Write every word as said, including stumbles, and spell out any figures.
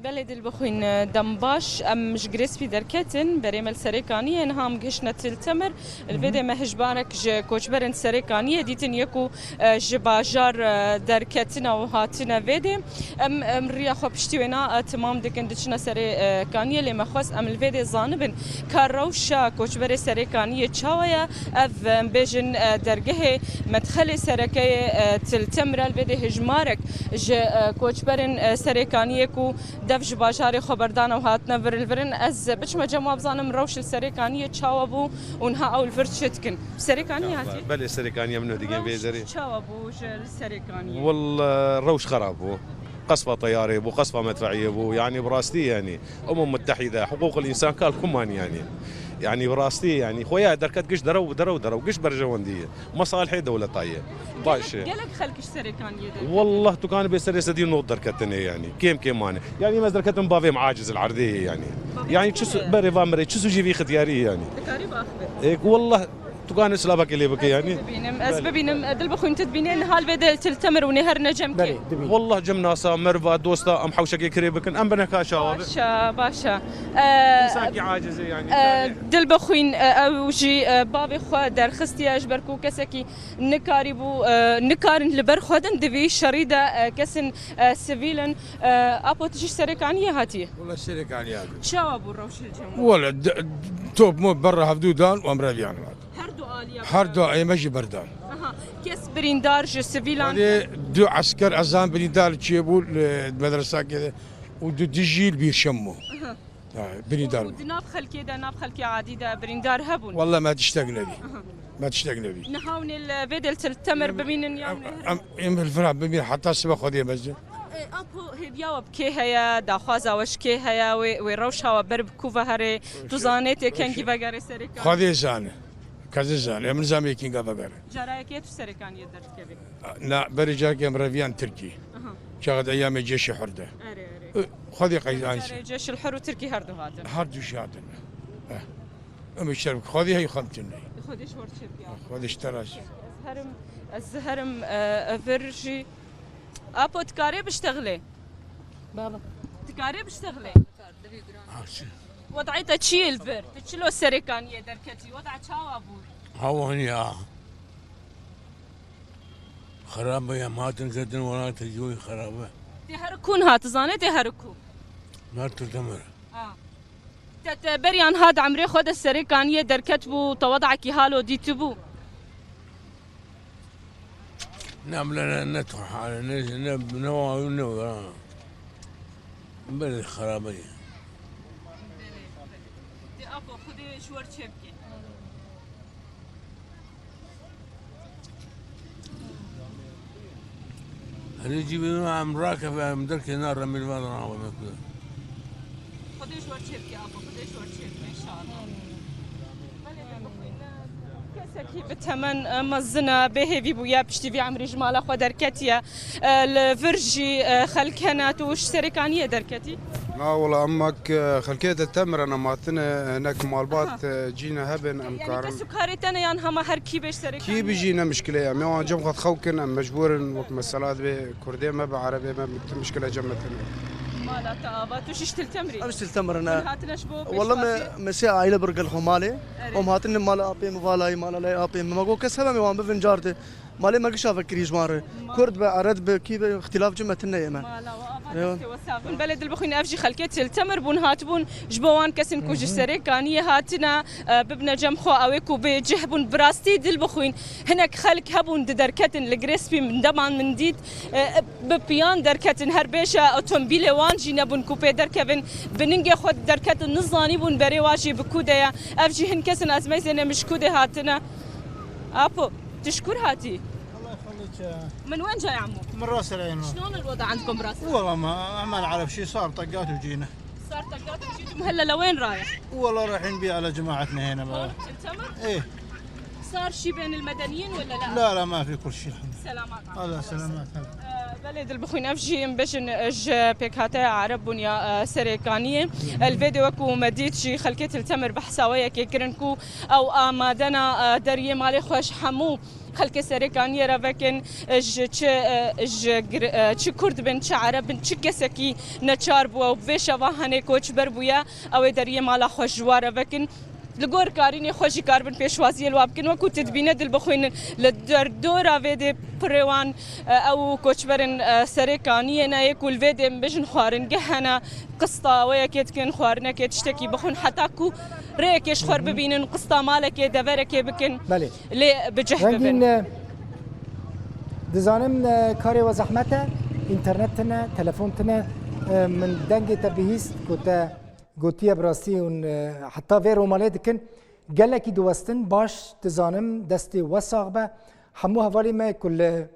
Belê dil bixwîn, dem baş. Em ji Girêspî derketin, berê me li Serê Kaniyê, niha em gihiştine Til Temir. Li vê dê me hişbarek ji koçberên Serê Kaniyê dîtin, yê ku, e, ji bajar, e, derketine û hatine vê dê. Em, em riya xwe piştî wêna, e, timam dikin, diçine Serê, e, Kaniyê, lê me xwest em li vê dê zanibin ka rewşa koçberê Serê Kaniyê çawa ye. Ev, em bêjin, e, dergehê medxelê serekeyê, e, Til Temir e, li vê dê hijmarek ji, e, koçberên, e, Serê Kaniyê ku dev ji bajarê xwe berdane û hatine vir li vir in. Ez biçime cem wan bizanim rewş li Serê Kaniyê çawa bû û niha ew li vir çi dikin. Serê Kaniyê hatî? Belê, Serê Kaniyê min digên vê derê. Rewş çawa bû ji Serê Kaniyê? Walla rewş xerab bû. Qesfa teyarê bû, qesfa medfeiyê bû. Yani bi rastî yani. Umum Muttehîde, huququl însan kal kuman yani. Yani bi rastî yani. Xoya derket giş derew, derew, derew. Giş berjewendî ye. Mesalihê dewleta ye. Baş e. Gelek, gelek xelk ji Serê Kaniyê derketin. Wallah tu kanî bê serê sedî nod derketine yani. Kêm kêm mane. Yani em ez derketim bavê min aciz el erdê ye yani. Bavê Yani çi çi su-, ye? Berê va mirê, çi sucî vî xitiyarî yani. Dikarî biaxive? E, wallah tu kanî silabekê lê bike yani. Ez bibînim, ez Belê. bibînim, e, dil bixwîn tu dibînê, niha li vê de Til Temir û nê herine cem kê? Belê, dibînim. Wallah cem nasa, merva, dosta, em hewşekê kirê bikin, em bineka çawa be. Başa, başa. E, Însankî aciz e yani. E, dil bixwîn, e, ew jî, e, bavê xwe derxistiye ji ber ku kesekî nikarîbû, e, nikarin li ber xwe din di vî şerî de, e, kesên, e, sivîl in. E, Apo, tu jî ji Serê Kaniyê hatiye? Wala Serê Kaniyê hatim. Çawa bû rewş li cem we? Wala de-, top mop berra hevdû dan û em reviyan hat. Her du aliya Her berra? du ê me jî berdan. Aha. Kes birîndar ji sivîlan? Wala du esker ezan birîndar çê bû li medresakê de û du dijî li Bîrşem bû. Aha. Ha, birîndar bû. Û di nav xelkê de, nav xelkê adî de birîndar hebûn? Walla me tiştek nebî. Aha. Me tiştek nebî. Niha hûn ê li vê dê li Til Temir bimînin yan Em, em, em li vira bimîn heta sibe Xwedê mezin. E, Apo, hêviya we bi kê heye, daxwaza we ji kê heye, wê, wê rewşa we ber bi ku ve here, tu zanê tê kengî vegerê Serê Kaniyê? Xwedê zane. Kes nizane. Em nizam yekîn gava gere. Cara yekê tu Serê Kaniyê derdikevî? Na, berê carekê em reviyan Tirkî. Aha. Çaxet eyamê Ceşî Hur de. Erê, erê. Ü, Xwedê qeyzan Berê carê Ceşil Hur û Tirkî her du hatin. Her du jî hatin. Eh. Em şer Xwedê hey xemtin. Xwedê ji wer çê bike. Xwedê ji te razî. Ez herim, ez herim, e, vir jî. Apo, dikarê biştexilê? Baba. Dikarê biştexilê? Aç. Wed'ê te çi ye li vir? Tu çilo Serê Kaniyê derketî? Wed'a çawa bû? Hawan ya. Xerabe ya, em hatin ketin welatê Coyî xerabe. Tê herikûn hat, zanê tê herikû? Mer tu demir. Ha. Te, te beriyan hat emrê xwe de Serê Kaniyê derket bû, te wed'ekî halo dîtibû? Ne bile ne, ne tu hale, ne, ne, ne wa, ne wa. Belê xerabe ye. Dê Apo, Xwedê ji wer çê bike. Herî cî bî em rakeve, em derkê na remîl van rawe me ku. Xwedê ji wer çê bike, Apo, Xwedê ji wer çê bike, înşallah. Belê, belê, bixwîne. Kesekî bi temen, e, mezin e, bêhêvî bûye, piştî vî emrî ji mala xwe derketiye. E, li vir jî, e, xelk hene, tu ji Serê Kaniyê derketî? Na wala, em mak, e, xelkê de temir e, em hatine, e, hinek malbat, Aha. e, cî ne hebin, em Yani karin. Kes û karê te ne yan hema her kî bê ji Serê Kî Kaniyê? bijî ne mişkile ye. Em ê wan cem xwe dixew kin, em mecbûr in, wek mesela dibê Kurdê me bi Erebê me, tu mişkile cem me tune. Mala te ava, tu jî ji Til Temrî? Em ji Til Temir ne. Hûn hatine ji bo Wala me, pêşwazî? me sê aile bir gel xwe malê. Erê. Em hatine mala apê me, valayî mala lê apê me. Me got kes hebe me wan bivin car de. Malê me gişa vekirî ji wan re. Ma- Kurd be, Ereb be, kî be, îxtîlaf cem me tune ye me. Mala we ava Eywa. destê we sax bin. Belê dil bixwîn, ev jî xelkê Til Temir bûn, hatibûn ji bo wan kesên ku ji Serê Kaniyê hatine, e, bibine cem xwe, ew ê ku bê cih bûn. Bi rastî dil bixwîn, hinek xelk hebûn diderketin li Girêspî, min deman min dît, e, bi piyan derketin, her bêje otomobîlê wan jî nebûn ku pê derkevin, bi ningê xwe diderketin, nizanîbûn berê wa jî bi ku de ye. Ev jî hin kesin ez meyzêne min ji ku de hatine. Apo, tu ji kur hatî? الله يخليك. من وين جاي عمو؟ من راس العين. شلون الوضع عندكم براس العين؟ والله ما، أما العرب شي صار طقات وجينا. صار طقات وجيتم، هلا لوين رايح؟ والله رايحين بيه على جماعتنا هنا بقى. هون، التمر؟ إيه. صار شي بين المدنيين ولا لا؟ لا، لا، ما في كل شي الحمد لله. سلامات. الله سلامات، هلا. Belê dil bixwîn, ev jî em bêjin ji pêkhateya Ereb bûn ya, e, Serê Kaniyê. Li vê de wekû me dît jî xelkê Til Temir behsa wê yekê kirin ku ew amade ne, e, deriyê malê xwe ji hemû Xelkê Serêkaniyê re vekin, ji çi, ji gir-, çi Kurd bin, çi Ereb bin, çi kesekî neçar bûye û bi vê şeva henê koçber bûye, ew ê deriyê mala xwe ji wa re vekin. Li gor karînê xwe jî karibin pêşwaziyê li wa bikin. Wekû tu dibîne dil bixwînin li derdora vê dê pirê wan, ew koçberên Serêkaniyê ne yê ku li vê dê bijin xwaringeh hene, qista wê yekê dikin, xwarinekê tiştekî bixwin, heta ku rêyekê ji xwe bibînin, qista malekê, deverekê bikin. Belê. Lê bi cih Rengîn, bibin. E, dizanim, e, karê we zehmet e, înternet tine, telefon tine. E, min dengê te bihîst ku te gotiye bi rastî hûn, e, heta vê romalê dikin. Gelekî diwestin, baş dizanim, destê we sax be. Hemû hevalê me ku li